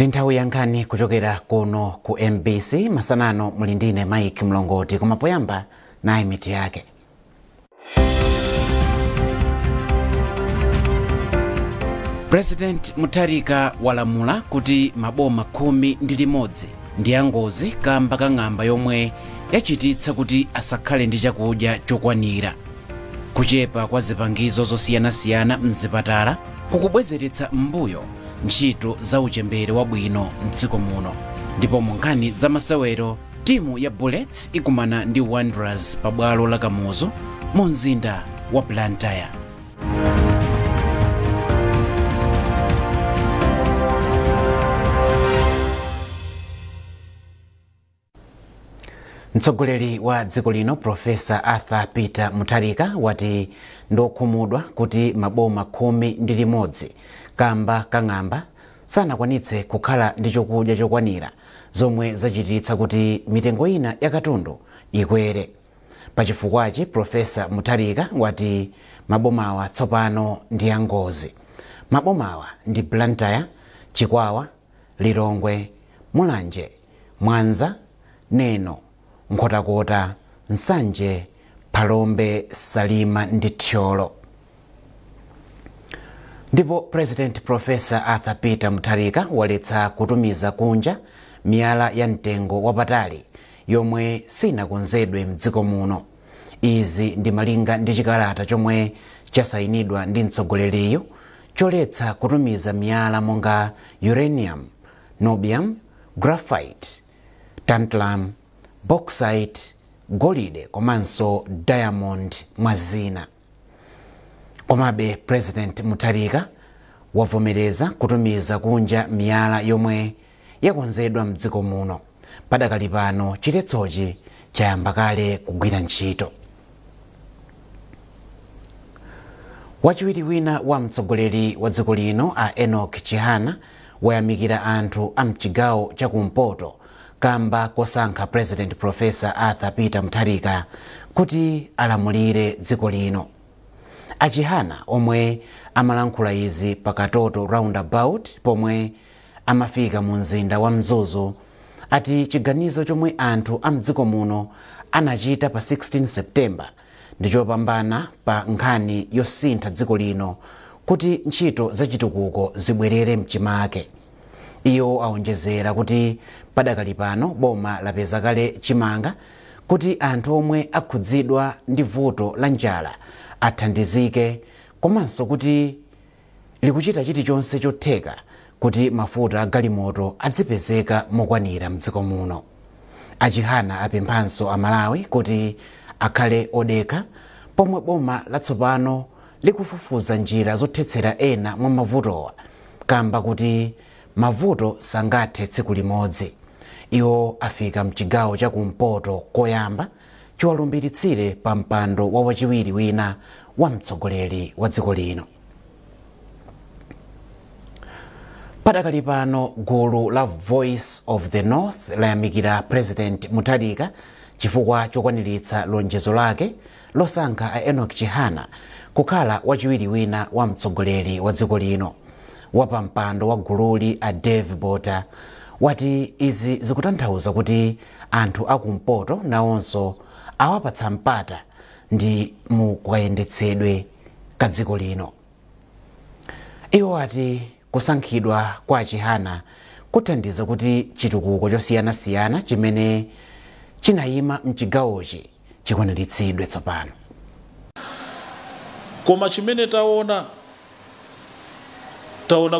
Ndi nthawi ya nkhani kuchokera kuno ku MBC. Masanano muli ndine Mike Mlongoti, koma poyamba nayi mitu yake. President Mutharika walamula kuti maboma 11 ndi angozi kamba kang'amba yomwe yachititsa kuti asakhale ndi chakudya chokwanira. Kuchepa kwa zipangizo zosiyanasiyana mzipatala kukubwezeretsa m'mbuyo ntchito za uchembere wabwino mdziko muno. Ndipo mu nkhani za masewero, timu ya Bullets ikumana ndi Wanderers pabwalo la Kamuzu mu mzinda wa Blantyre. Mtsogoleri wa dziko lino Profesa Arthur Peter Mutharika wati ndokhumudwa kuti maboma 11 kamba kang'amba sanakwanitse kukhala ndi chokudya chokwanira, zomwe zachititsa kuti mitengo ina ya katundu ikwere. Pachifukwachi Profesa Mutharika wati mabomawa tsopano ndi angozi. Mabomawa ndi Blantyre, Chikwawa, Lilongwe, Mulanje, Mwanza, Neno, Nkhotakota, Nsanje, Phalombe, Salima ndi Thyolo. Ndipo President Professor Arthur Peter Mutharika waletsa kutumiza kunja miyala ya mtengo wapatali yomwe sinakonzedwe mdziko muno. Izi ndi malinga ndi chikalata chomwe chasayinidwa ndi mtsogoleriyo choletsa kutumiza miyala monga uranium, niobium, graphite, tantalum, bauxite, golide komanso diamond mwa zina. Komabe President Mutharika wavomereza kutumiza kunja miyala yomwe yakonzedwa mdziko muno. Padakali pano chiletsochi chayamba kale kugwira ntchito. Wachiwiri wina wa mtsogoleri wa dziko lino a Enoch Chihana wayamikira anthu a mchigawo chakumpoto kamba kosankha President Professor Arthur Peter Mutharika kuti alamulire dziko lino. Achihana omwe amalankhula izi pakatoto roundabout pomwe amafika mu mzinda wa Mzuzu ati chiganizo chomwe anthu a mdziko muno anachita pa 16 September ndichopambana pa nkhani yosintha dziko lino kuti ntchito zachitukuko zibwerere mchimake. Iwo aonjezera kuti padakali pano boma lapeza kale chimanga kuti anthu omwe akhudzidwa ndi vuto la njala athandizike, komanso kuti likuchita chilichonse chotheka kuti mafuta agalimoto adzipezeka mokwanira mdziko muno. Achihana apemphanso Amalawi kuti akhale odekha pomwe boma latsopano likufufuza njira zothetsera ena mwa mavutowa, kamba kuti mavuto sangathe tsiku limodzi. Iwo afika mchigawo chakumpoto koyamba chiwalumbiritsire pa mpando wa wachiwiri wina wa mtsogoleri wa dziko lino. Padakali pano gulu la Voice of the North layamikira President Mutharika chifukwa chokwaniritsa lonjezo lake losankha a Enoch Chihana kukhala wachiwiri wina wa mtsogoleri wa dziko lino. Wapampando wa gululi a Dave Bota wati izi zikutanthauza kuti anthu akumpoto nawonso awapatsa mpata ndi mu kayendetsedwe ka dziko lino. Iwo ati kusankhidwa kwa Chihana kuthandiza kuti chitukuko chosiyanasiyana chimene chinayima mchigawochi chikwaniritsidwe tsopano. Koma chimene taona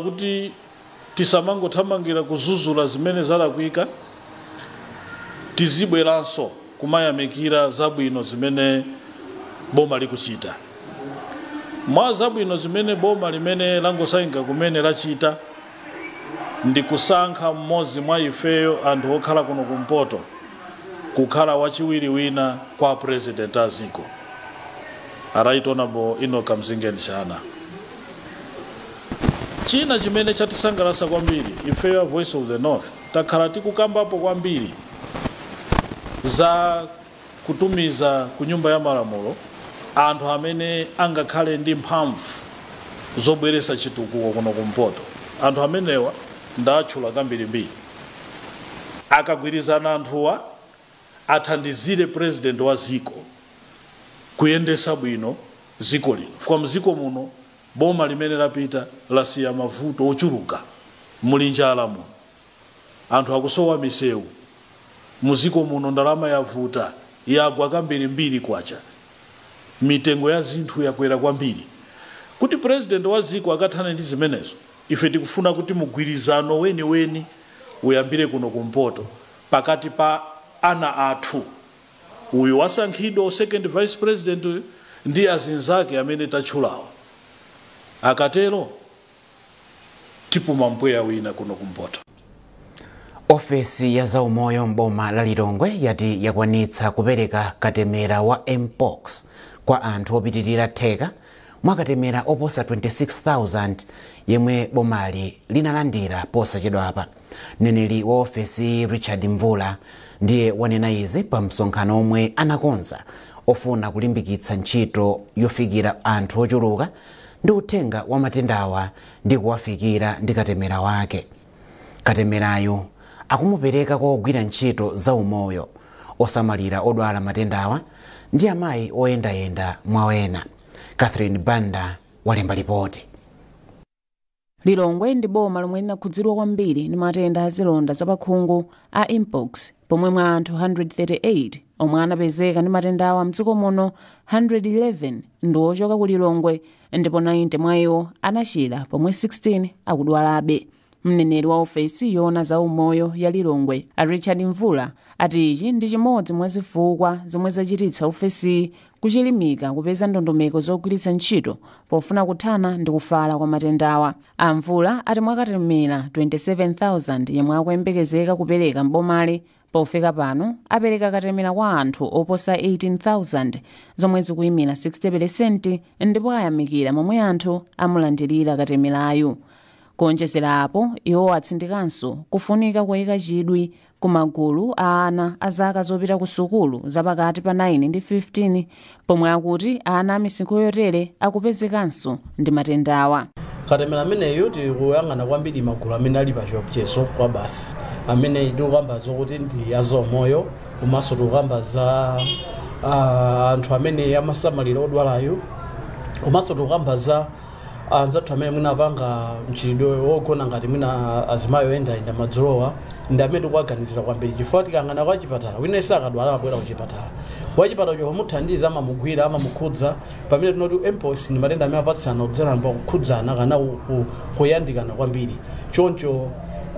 kuti tisamangothamangira kuzuzula zimene zalakwika, tizibweranso kumayamikira zabwino zimene boma likuchita. Mwa zabwino zimene boma limene langosayinga kumene lachita ndi kusankha mmodzi mwa ifeyo anthu okhala kuno kumpoto kukhala wachiwiri wina kwa President aziko, Right Honorable Enoch Kamzingeni Chihana. China chimene chatisangalatsa kwambiri ifeyo Voice of the North, takhala tikukambapo kwambiri za kutumiza ku nyumba ya malamulo anthu amene angakhale ndi mphamvu zobweretsa chitukuko kuno kumpoto. Anthu amenewa Ndatchula kambirimbiri. Akagwirizana anthuwa, athandizire president wa ziko kuyendesa bwino ziko lino, fukwa mziko muno boma limene lapita lasiya mavuto ochuluka. Muli njala muno, anthu akusowa misewu muziko muno, ndalama yavuta, yagwa kambirimbiri kwacha, mitengo ya zinthu yakwera kwambiri. Kuti president wa ziko akathane ndi zimenezo, ife tikufuna kuti mugwirizano weniweni uyambire kuno kumpoto pakati pa ana athu, uyu wasankhidwa second vice president ndi azinzake amene tatchulawo. Akatero tipuma mpweya wina kuno kumpoto. Ofesi ya zaumoyo m'boma la Lilongwe yati yakwanitsa kupereka katemera wa mpox kwa anthu opitirira theka mwa katemera oposa 26,000 yemwe bomali linalandira posachedwapa. Mneneri wa ofesi Richard Mvula ndiye wanena izi pa msonkhano omwe anakonza ofuna kulimbikitsa ntchito yofikira anthu ochuluka ndi uthenga wa matendawa ndi kuwafikira ndi katemera wake. Katemerayo akumupereka kwa ogwira ntchito zaumoyo, osamalira odwala matendawa ndi amayi oyendayenda mwawena. Catherine Banda walemba ripoti. Lilongwe ndi boma lomwe linakhudzidwa kwambiri ndi matenda azilonda zapakhungu a mpox, pomwe mwa anthu 138 omwe anapezeka ndi matendawa mdziko muno, 111 ndi ochoka ku Lilongwe, ndipo 90 mwa iwo anachira pomwe 16 akudwalabe. Mneneri wa ofesi yoona za umoyo ya Lilongwe a Richard Mvula ati ichi ndi chimodzi mwa zifukwa zomwe zachititsa ofesiyi kuchilimika kupeza ndondomeko zogwiritsa ntchito pofuna kuthana ndi kufala kwa matendawa. Amvula ati mwakatemera 27,000 yemwe akuyembekezeka kupereka mbomali, pofika pano apereka katemera kwa anthu oposa 18,000, zomwe zikuyimira 60%, ndipo ayamikira momwe anthu amulandirira katemerayu. Kuonjezera apo, iwo atsindikanso kufunika kuyika chidwi ku magulu a ana a zaka zopita ku sukulu zapakati pa 9 ndi 15, pomwe akuti ana a misinkhu yotere akupezekanso ndi matendawa. Katemera ameneyo tikuyang'ana kwambiri magulu amene ali pa chiopsezo kwa basi, amene tikukamba zokuti ndi azaumoyo, komanso tikukamba za anthu amene amasamalira odwalayo, komanso tikukamba za anzathu amene mwina apanga mchitidwe wogona ngati mwina azimayi oyendayenda madzulowa, ndi amene tikuwaganizira kwambiri, chifukwa tikayang'ana kwa chipatala, wina sakadwala amabwera kuchipatala. Kwa chipatala cho pomuthandiza amamugwira, amamukhudza, pamene tinoti mpox ndi matenda amene apatsana kudzera pakukhudzana kana kuyandikana kwambiri. Choncho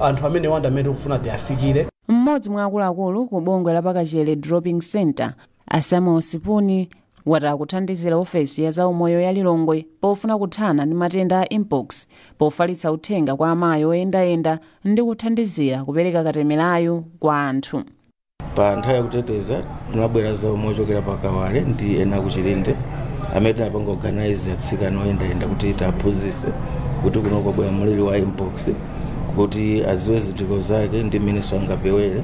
anthu amene wanda amene tikufuna tiafikire. Mmodzi mwa akuluakulu ku bungwe la Pakachere Dropping Center a Samuel Sipuni wati akuthandizira ofesi ya zaumoyo ya Lilongwe pofuna kuthana ndi matenda a mpox pofalitsa uthenga kwa amayi oyendayenda ndi kuthandizira kupereka katemerayo kwa anthu. Pa nthawi yakuteteza tinabwera zaumoyo ochokera pa Kawale ndi ena kuchilinde amene tinapanga organize atsikana oyendayenda kuti tiaphunzitse kuti kuno kwabwera mliri wa mpox, kuti aziwe zizindikiro zake ndi mmenenso angapewere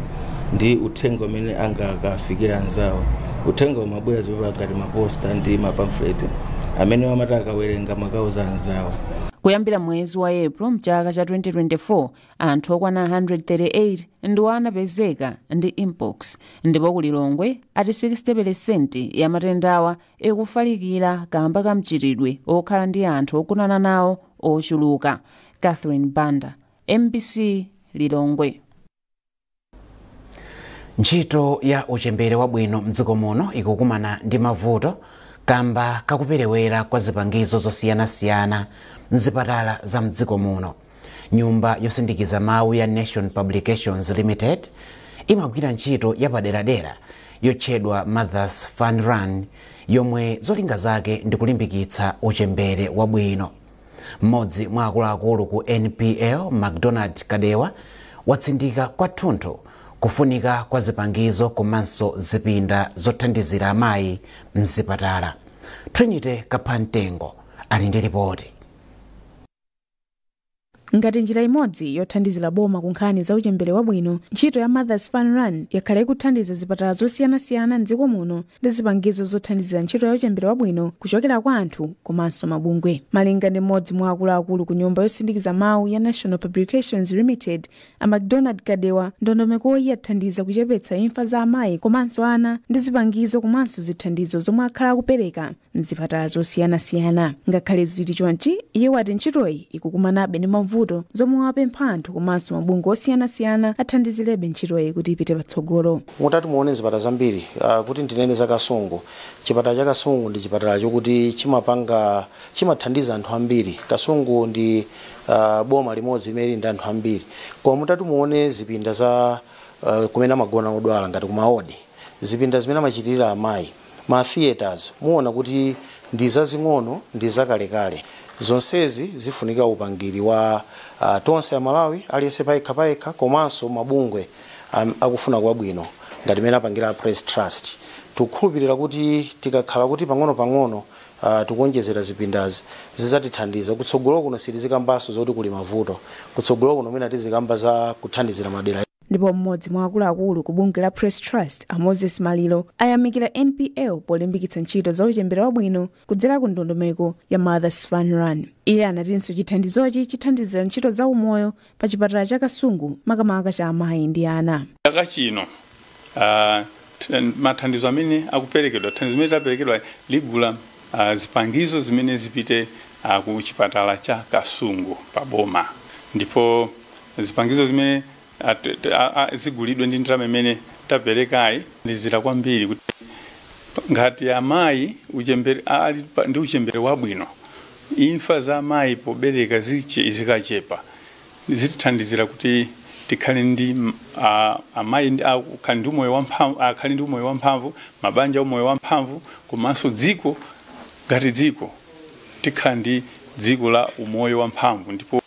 ndi uthenga umene angakafikira anzawo. Uthenga umabwera zipapa ngati ma poster ndi ma pamphlet amene amati akawerenga makauza anzawo. Kuyambira mwezi wa Epulo mchaka cha 2024, anthu okwana 138 ndiwo anapezeka ndi mpox, ndipo ku Lilongwe ati 60% ya matendawa ikufalikira kamba ka mchitidwe okhala ndi anthu ogonana nawo ochuluka. Catherine Banda, MBC, Lilongwe. Ntchito ya uchembere wabwino mdziko muno ikukumana ndi mavuto kamba kakuperewera kwa zipangizo zosiyanasiyana mzipatala za mdziko muno. Nyumba yosindikiza mawu ya Nation Publications Limited imagwira ntchito yapaderadera yotchedwa Mothers Fun Run, yomwe zolinga zake ndi kulimbikitsa uchembere wabwino. Mmodzi mwa akuluakulu ku NPL, McDonald Kadewa, watsindika kwathunthu kufunika kwa zipangizo komanso zipinda zothandizira amayi mzipatala. Trinity Kaphantengo ali ndi ripoti. Ngati njira imodzi yothandizira boma ku nkhani za uchembere wabwino, ntchito ya Mothers Fun Run yakhala ikuthandiza zipatala zosiyanasiyana mdziko muno ndi zipangizo zothandizira ntchito ya uchembere wabwino kuchokera kwa anthu komanso mabungwe. Malinga ndi mmodzi mwa akuluakulu ku nyumba yosindikiza mawu ya National Publications Limited, a McDonald Kadewa, ndondomekoyi yathandiza kuchepetsa imfa za amayi komanso ana ndi zipangizo komanso zithandizo zomwe akhala akupereka mzipatala zosiyanasiyana. Ngakhale zili chonchi, iye wati ntchitoyi ikukumanabe ndi mavuto zomwe wapempha anthu komanso mabungwe osiyanasiyana athandizirebe ntchitoyi kuti ipite patsogolo. Mutati muone zipatala zambiri, kuti ndinene za Kasungu, chipatala cha Kasungu ndi chipatala chokuti chimathandiza anthu ambiri. Kasungu ndi boma limodzi limene ndi anthu ambiri, koma mutati muone zipinda za kumene amagona odwala ngati kumaodi, zipinda zimene amachitirira amayi, ma theaters, muona kuti ndi zazing'ono ndi zakalekale. Zonsezi zifunika upangiri wa tonse a Malawi, aliyense payekha payekha, komanso mabungwe akufuna kwabwino ngati mene apangira Press Trust. Tikukhulupirira kuti tikakhala kuti pang'ono-pang'ono tikuonjezera zipindazi, zidzatithandiza kutsogolo kuno. Sitizikambanso zoti kuli mavuto kutsogolo kuno, mwina tizikamba za kuthandizira madera. Ndipo mmodzi mwa akuluakulu ku bungwe la Press Trust, a Moses Maliro, ayamikira NPL polimbikitsa ntchito za uchembere wabwino kudzera ku ndondomeko ya Mothers Fun Run. Iye anatinso chithandizochi chithandizira ntchito za umoyo pa chipatala cha Kasungu, makamaka cha amayi ndi ana. Chaka chino mathandizo amene akuperekedwa, thandizo limene taperekedwa ligula zipangizo zimene zipite ku chipatala cha Kasungu paboma, ndipo zipangizo zimene zigulidwe ndi ndalama imene taperekayi ndizira kwambiri kuti ngati amayi uchembere ali ndi uchembere wabwino, imfa za amayi pobereka zikachepa, zitithandizira kuti tikhale ndi amayi akhale ndi umoyo wamphamvu, akhale ndi umoyo wamphamvu, mabanja umoyo wamphamvu, komanso dziko ngati dziko tikhala ndi dziko la umoyo wamphamvu ndipo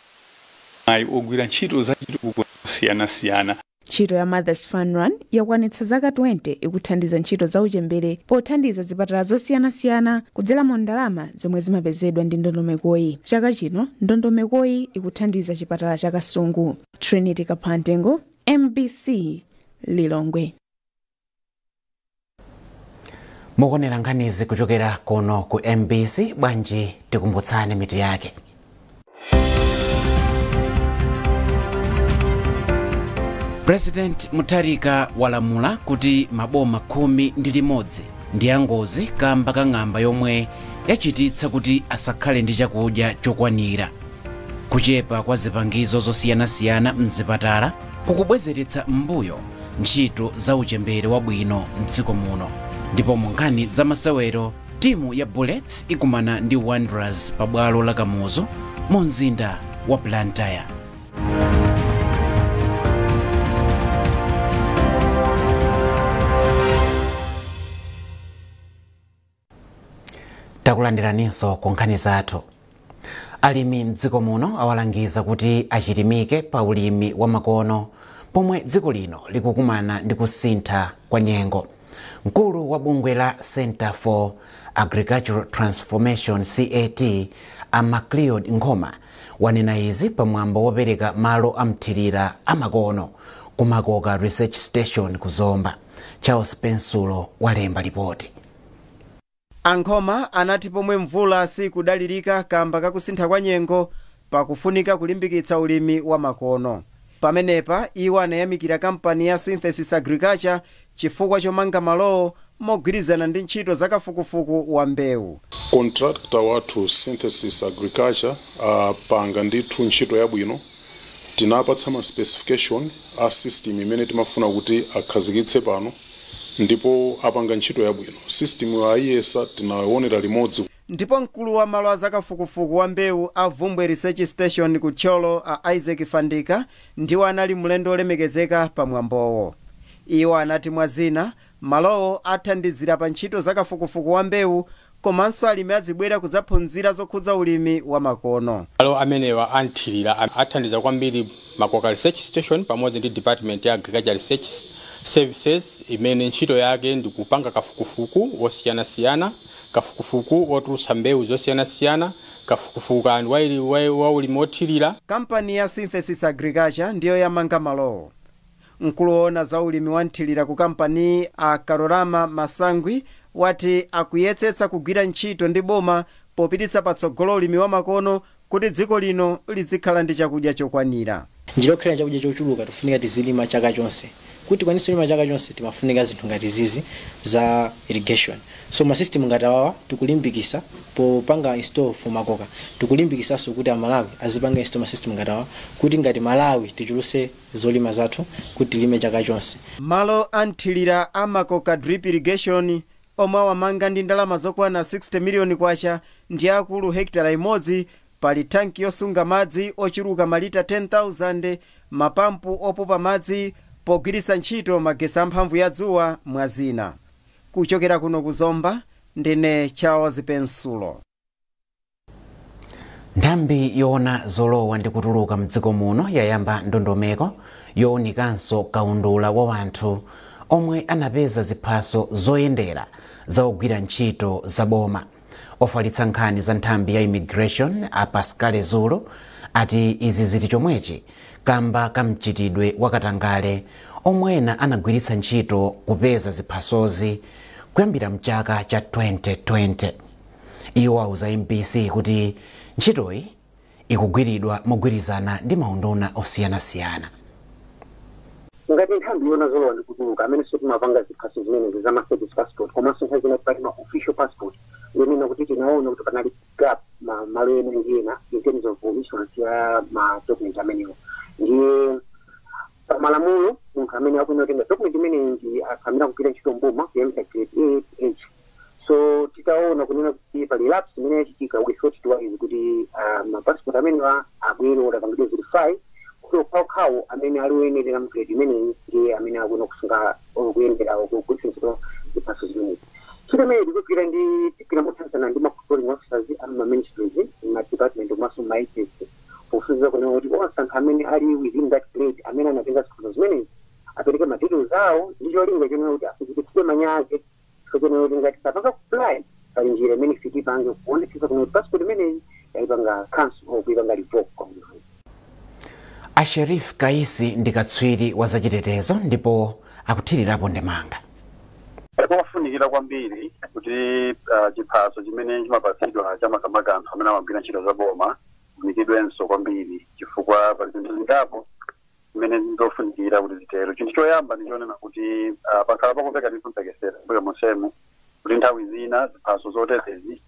amayi ogwira ntchito za chitukuko siyanasiyana. Ntchito ya Mothers Fun Run yakwanitsa zaka 20 ikuthandiza ntchito za uchembere pothandiza zipatala zosiyanasiyana kudzera mu ndalama zomwe zimapezedwa ndi ndondomekoyi. Chaka chino ndondomekoyi ikuthandiza chipatala cha Kasungu. Trinity Kaphantengo, MBC, Lilongwe. Mukuonera nkhanizi kuchokera kuno ku MBC. Bwanji tikumbutsane mitu yake. President Mutharika walamula kuti maboma 11 ndi angozi kamba ka ng'amba yomwe yachititsa kuti asakhale ndi chakudya chokwanira. Kuchepa kwa zipangizo zosiyanasiyana mzipatala kukubwezeretsa m'mbuyo ntchito za uchembere wabwino mdziko muno. Ndipo mu nkhani za masewero, timu ya Bullets ikumana ndi Wanderers pabwalo la Kamuzu mu mzinda wa Blantyre. Takulandiraninso ku nkhani zathu. Alimi mdziko muno awalangiza kuti achilimike pa ulimi wa makono pomwe dziko lino likukumana ndi kusintha kwa nyengo. Mkulu wa bungwe la Center for Agricultural Transformation, CAT, a Macleod Nkhoma, wanena izi pamwambo wopereka malo amthirira amakono ku Makoka Research Station ku Zomba. Charles Pensulo walemba ripoti. Ankhoma anati pomwe mvula sikudalirika kamba kakusintha kwa nyengo, pakufunika kulimbikitsa ulimi wa makono. Pamenepa iwo anayamikira kampani ya Synthesis Agriculture chifukwa chomanga malowo mogwirizana ndi ntchito za kafukufuku wa mbewu. Contractor wathu Synthesis Agriculture apanga ndithu ntchito yabwino. Tinapatsa ma specification a system imene timafuna kuti akhazikitse pano, ndipo apanga ntchito yabwino. System ayiyesa, tinaonera limodzi. Ndipo mkulu wa malo a zakafukufuku wa mbewu a Vumbwe Research Station ku Thyolo, a Isaac Fandika, ndiwo anali mlendo olemekezeka pamwambowo. Iwo anati mwa zina, malowo athandizira pa ntchito zakafukufuku wa mbewu, komanso alimi azibwera kudzaphunzira zokhudza ulimi wa makono. Malo amenewa anthirira athandiza kwambiri Makoka Research Station pamodzi ndi Department ya Agriculture Research Services, imene ntchito yake ndi kupanga kafukufuku wosiyanasiyana, kafukufuku wotulutsa mbewu zosiyanasiyana, Kafukufuku kandi wa ulimi wothirira. Kampani ya Synthesis Agriculture ndiyo yamanga malowo. Mkulu woona za ulimi wa nthirira ku kampani, a Karorama Masangwi, wati akuyetsetsa kugwira ntchito ndi boma popititsa patsogolo ulimi wa makono kuti dziko lino lizikhala ndi chakudya chokwanira. Njira yokhalira chakudya chochuluka, tifunika tizilima chaka chonse. Kuti tikwanise kulima chaka chonse, timafunika zinthu ngati zizi za irrigation. So ma system ngati awawa tikulimbikisa popanga install for makoka. Tikulimbikisanso kuti Amalawi azipanga install ma system ngati awawa, kuti ngati Malawi tichuluse zolima zathu, kuti tilime chaka chonse. Malo a nthirira a Makoka Drip Irrigation, omwe awamanga ndi ndalama zokwana 60 miliyoni kwacha, ndi akulu hekitala imodzi. Pali tanki yosunga madzi ochuluka malita 10,000, mapampu opopa madzi pogwiritsa ntchito magesi amphamvu ya dzuwa, mwa zina. Kuchokera kuno kuzomba, ndine Charles Pensulo. Nthambi yoona zolowa ndi kutuluka mdziko muno yayamba ndondomeko yowunikanso kaundula wa wanthu omwe anapeza ziphaso zoyendera za ogwira ntchito za boma. Ofalitsa nkhani za nthambi ya immigration, a Pascal Zulu, ati izi zili chomwechi kamba kamchitidwe wakatangale omwe ena anagwiritsa ntchito kupeza ziphasozi kuyambira mchaka cha 2020. Iwo auza MBC kuti ntchitoyi ikugwiridwa mogwirizana ndi maunduna osiyanasiyana. Ngati nthambi yoona zolowa ndi kutuluka, amene timapanga ziphaso zimenezi za ma service passport, komanso nthawi zina pali ma official passport, yonena kuti tinaona kuti panali gap malo ena ndi ena in terms of issuance ya ma document amenewo. Ndiye pamalamulo, munthu amene akuyenera kutenga document imeneyi ndi anthu amene akugwira ntchito mboma kuyambira grade A H. So titaona kunena kuti pali lapse imene yachitika, we thought it wise kuti ma passport amenewa abwere otapangidwe verify, kuti okhaokhawo amene ali oyenerera mu grade imeneyi ndiye amene akuyenera kusunga, kuyendera, kugwiritsa ntchito ziphaso zimenezi. Ntchito imene tikugwira ndi tigwira mothandizana ndi ma controlling officers a ma ministries, ma department komanso ma agency, pofufuza kunena kuti onse anthu amene ali within that grade amene anatenga ziphaso zimenezi apereke ma details awo, ndi cholinga chonena kuti asachititsidwe manyazi, chifukwa chonena kuti ngati sapanga comply, pali njira imene ife tipange kuonetsetsa kunena kuti passport imeneyi yayipanga cancel or kuipanga revoke kwa munthu. A Sherif Kaisi ndi katswiri wa zachitetezo ndipo akuthirirapo ndemanga. Kofunikira kwambiri kuti chiphaso chimene chimapatsidwa chamakamaka anthu amene amagwira ntchito za boma kunikidwenso kwambiri, chifukwa pali zinthu zingapo zimene zofunikira kuti zitero. Chinthu choyamba ndi chonena kuti pakhala pakumveka ndithu mphekesera mbuyo monsemu kuti nthawi zina ziphaso zoterezi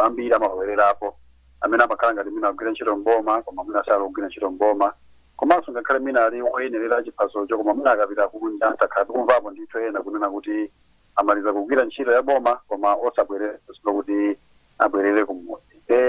ambiri amalowererapo, amene amakhala ngati mwina agwira ntchito mboma koma mwina sali kugwira ntchito mboma, komanso ngakhale mwina ali woyenerera chiphasocho koma mwina akapita kunja. Takhala tikumvapo ndithu ena kunena kuti amaliza kugwira ntchito ya boma koma osabwerera kuti abwerere kumudzi.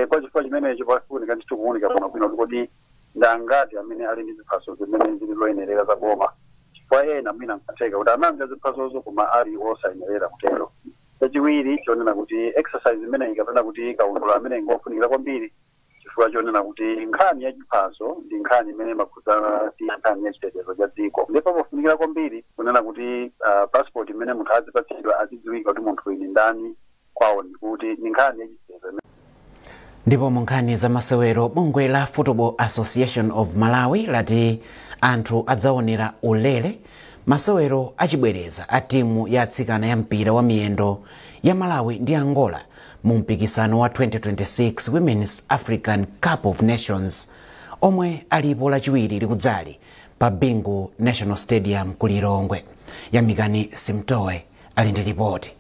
Kwa chifukwa chimenechi pafunika ndithu kuwunika bwinobwino kuti kodi ndangati amene ali ndi ziphaso zimene zili zoyenerera za boma, chifukwa ena mwina nkatheka kuti anamva ziphasozo koma ali osayenerera kutero. Chachiwiri chonena kuti exercise imeneyi kapena kuti kaundula amene ngofunikira kwambiri, chifukwa chonena kuti nkhani ya chiphaso ndi nkhani imene imakhudzana ndi nkhani ya chitetezo cha dziko, ndipo pofunikira kwambiri kunena kuti passport imene munthu azipatsidwa azidziwika kuti munthu uyu ndi ndani, kwawo ndikuti, ndi nkhani ya chitetezo. Ndipo mu nkhani za masewero, bungwe la Football Association of Malawi lati anthu adzaonera ulere masewero achibwereza a timu ya atsikana ya mpira wa miyendo ya Malawi ndi Angola mu mpikisano wa 2026 Women's African Cup of Nations omwe alipo Lachiwiri likudzali pa Bingu National Stadium ku Lilongwe. Yamikani Simtowe ali ndi ripoti.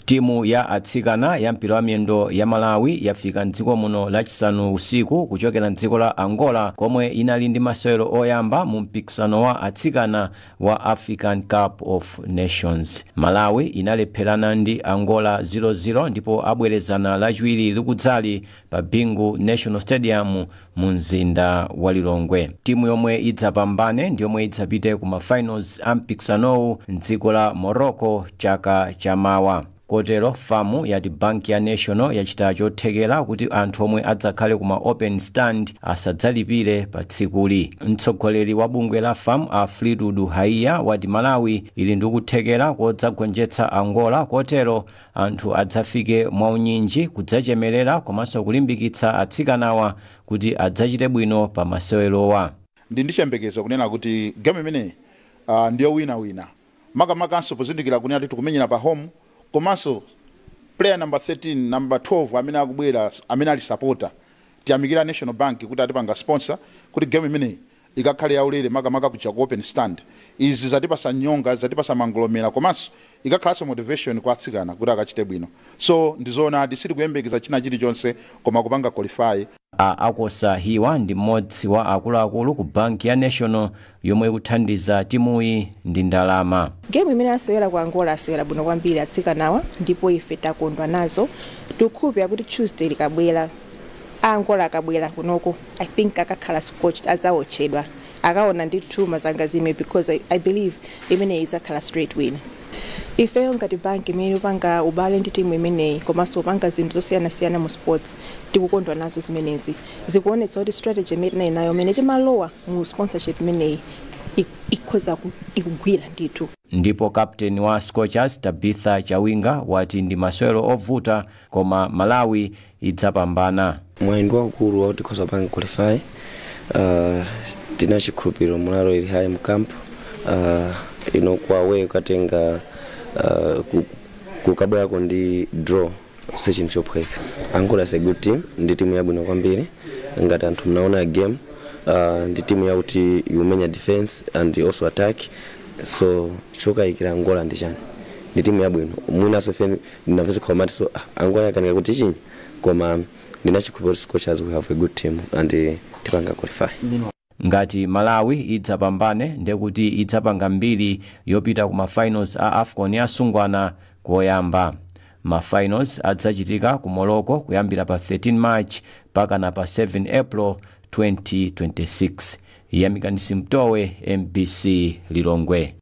Timu ya atsikana ya mpira wa miyendo ya Malawi yafika mdziko muno Lachisanu usiku kuchokera mdziko la Angola, komwe inali ndi masewero oyamba mu mpikisano wa atsikana wa African Cup of Nations. Malawi inalepherana ndi Angola 0-0, ndipo abwerezana Lachiwiri likudzali pa Bingu National Stadium mu mzinda wa Lilongwe. Timu yomwe idzapambane ndi yomwe idzapite ku ma finals a mpikisanowu mdziko la Morocco chaka chamawa. Kotero FAM yati banki ya National yachita chothekera kuti anthu omwe adzakhale kuma open stand asadzalipire pa tsikuli. Mtsogoleri wa bungwe la FAM a Fleetwood Haiya wati Malawi ili ndi kuthekera kodzagonjetsa Angola, kotero anthu adzafike mwaunyinji kudzachemerera komanso kulimbikitsa atsikanawa kuti adzachite bwino pa masewerowa. Ndi chiyembekezo kunena kuti game imeneyi ndiyo winawina, makamakanso pozindikira kunena kuti tikumenyera pa home, komanso player number 13, number 12 amene akubwera amene ali supporter. Tiyamikira National Bank kuti atipanga sponsor kuti game imeneyi ikakhale yaulere, makamaka kuja ku open stand. Izi zatipasa nyonga, zatipasa mangolomera, komanso ikakhalanso motivation kwa atsikana kuti akachite bwino. So ndizoonadi, sitikuyembekeza china chilichonse koma kupanga qualify. A Akosa Hiwa ndi mmodzi wa akuluakulu ku banki ya National yomwe ikuthandiza timuyi ndi ndalama. Game imene asewera ku Angola, asewera bwino kwambiri atsikanawa, ndipo ife takondwa nazo. Tikukhulupirira kuti Tuesday likabwera, Angola akabwera kunoko, I think akakhala scorched, adzaotchedwa, akaona ndithu mazangazime, because I believe imeneyi idzakhala straight win. Ifeyo ngati banki imene upanga ubale ndi timu imeneyi komanso upanga zinthu zosiyanasiyana mu sports, tikukondwa nazo zimenezi. Zikuonetsa kuti strategy imene tinali nayo imene timalowa mu sponsorship imeneyi ikhoza ikugwira ndithu. Ndipo kapteni wa Scorchers Tabitha Chawinga wati ndi masewero ovuta, koma Malawi idzapambana. Mwayi ndi waukulu wakuti tikhoza kupanga qualify. Tina chikhulupiriro, morale ili high mu camp. Ino kwa away ukatenga kukabwerako ndi draw si chinthu chophweka. Angola is a good team, ndi timu yabwino kwambiri. Ngati anthu mnaona game, ndi timu yakuti ikumenya defense and also attack, so chokayikira Angola ndi chani? Ndi timu yabwino. Mwinaso ife ndinamvetsa khomati, so Angola yakanika kuti chinyi, koma ndina chikhulupiriro Scorchers, we have a good team and tipanga qualify. Ngati Malawi idzapambane, ndekuti idzapanga mbiri yopita ku mafinals a AFCON ya asungwana koyamba. Mafinals adzachitika ku Morocco kuyambira pa 13 March pakana pa 7 April 2026. Yamikani Simtowe, MBC, Lilongwe.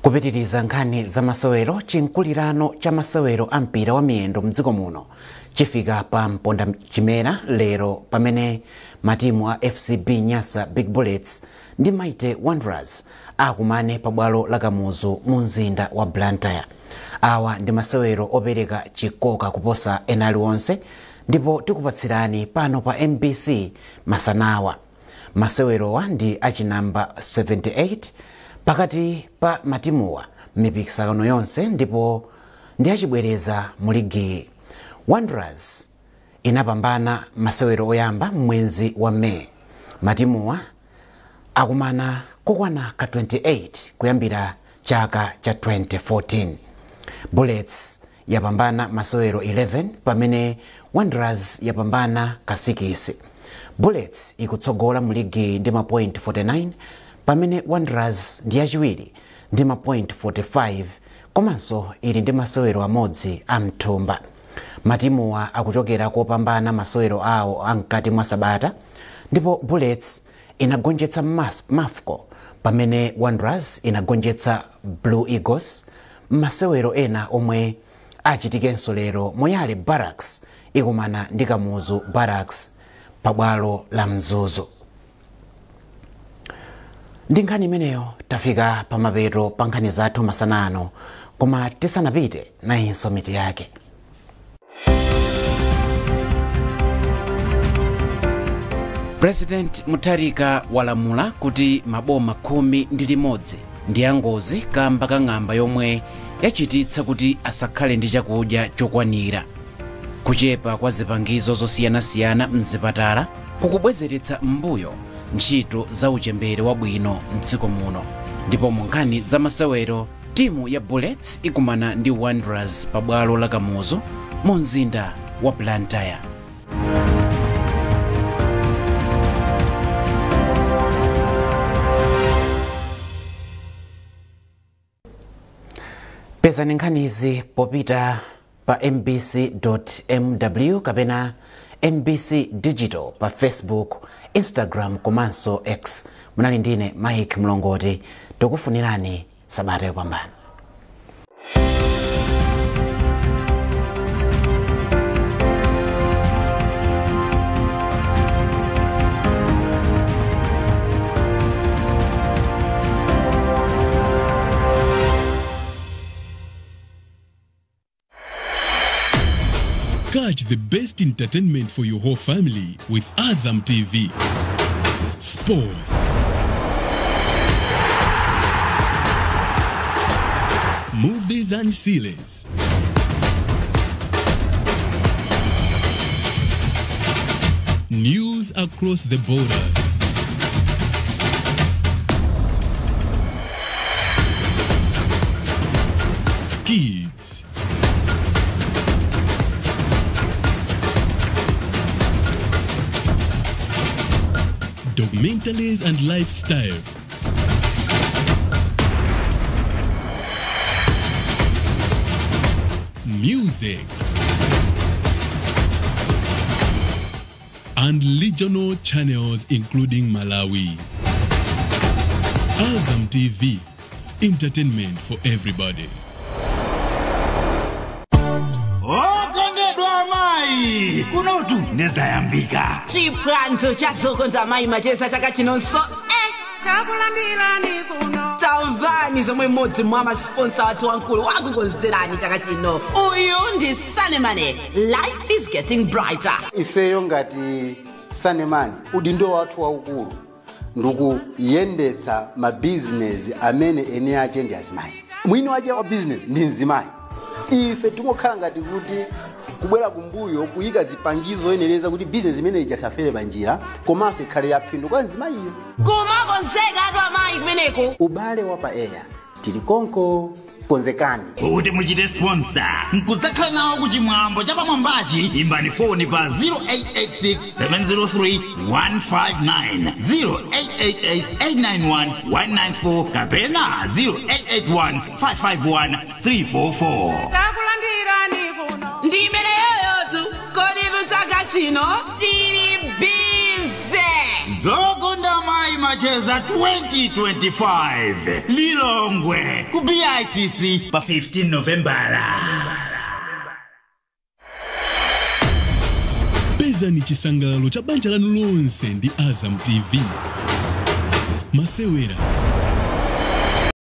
Kupitiriza nkhani za masewero, chinkulirano cha masewero a mpira wa miyendo mdziko muno chifika pa mponda chimera lero pamene matimu a FCB Nyasa Big Bullets ndi Mighty Wanderers akumane pabwalo la Kamuzu mu mzinda wa Blantyre. Awa ndi masewero opereka chikoka kuposa ena aliwonse, ndipo tikupatsirani pano pa MBC masanawa. Masewerowa ndi achinamba 78 pakati pa matimuwa mipikisano yonse, ndipo ndi achibwereza mu ligi. Wanderers inapambana masewero oyamba mwezi wa Meyi. Matimuwa akumana kokwana ka 28 kuyambira chaka cha 2014. Bullets yapambana masewero 11 pamene Wanderers yapambana ka 6. Bullets ikutsogola mu ligi ndi ma point 49 pamene Wanderers ndi yachiwiri ndi ma point 45, komanso ili ndi masewero amodzi amthumba. Matimuwa akuchokera kopambana masewero awo amkati mwa sabata, ndipo Bullets inagonjetsa Mafco pamene Wanderers inagonjetsa Blue Eagles. Masewero ena omwe achitikenso lero, Moyale Barracks ikumana ndi Kamuzu Barracks pabwalo la Mzuzu. Ndi nkhani imeneyo tafika pamapeto pa nkhani zathu masana ano, koma tisanapite, nayinso mitu yake. President Mutharika walamula kuti maboma 11 ndi angozi kamba ka ng'amba yomwe yachititsa kuti asakhale ndi chakudya chokwanira. Kuchepa kwa zipangizo zosiyanasiyana mzipatala kukubwezeretsa m'mbuyo ntchito za uchembere wabwino mdziko muno. Ndipo mu nkhani za masewero, timu ya Bullets ikumana ndi Wanderers pabwalo la Kamuzu mu mzinda wa Blantyre. Pezani nkhanizi popita pa mbc.mw kapena MBC Digital pa Facebook, Instagram komanso X. Munali ndine Mike Mlongoti, tikufunirani sabata yopambana. The best entertainment for your whole family with Azam TV. Sports. Movies and series. News across the borders. Kids. Documentaries and lifestyle. Music. And regional channels including Malawi. Azam TV, entertainment for everybody. Okondedwa amayi, kunotu ndezayambika. Chipwanzo cha Zokonda amayi macheza chaka chinonso. Takulandirani kuno. Tamvani zomwe mmodzi mwa masponsa wathu wankulu wakukonzerani chaka chino. Uyu ndi Sanemane. Life is getting brighter. Ifeyo ngati Sanemane, udindo wathu waukulu ndikuyendetsa mabizinesi amene eni ache ndi azimayi. Mwini wache wa bizinesi ndi mzimayi. Ife tingokhala ngati kuti kubwera kumbuyo kuyika zipangizo yenereza kuti bizinesi imene ijasafere panjira komanso ikhale yaphindu kwa mzimayiyo. Kumakonzeka atu amayi kumeneko. Ubale wa pa eya tili konko konzekani. Kuti muchite sponsor nkudzakhala nawo kuchimwambo cha pamwambachi, imbani foni pa 0886 703 159, 0888 891 194 kapena 0881 551 344. Takulandirani kuno. Ndi imeneyoyotu kodi chaka chino tili busy. Zokonda Mayi Macheza 2025 Lilongwe ku BICC pa 15 Novembala. Pezani chisangalalo cha banja lanu lonse ndi Azam TV. Masewera,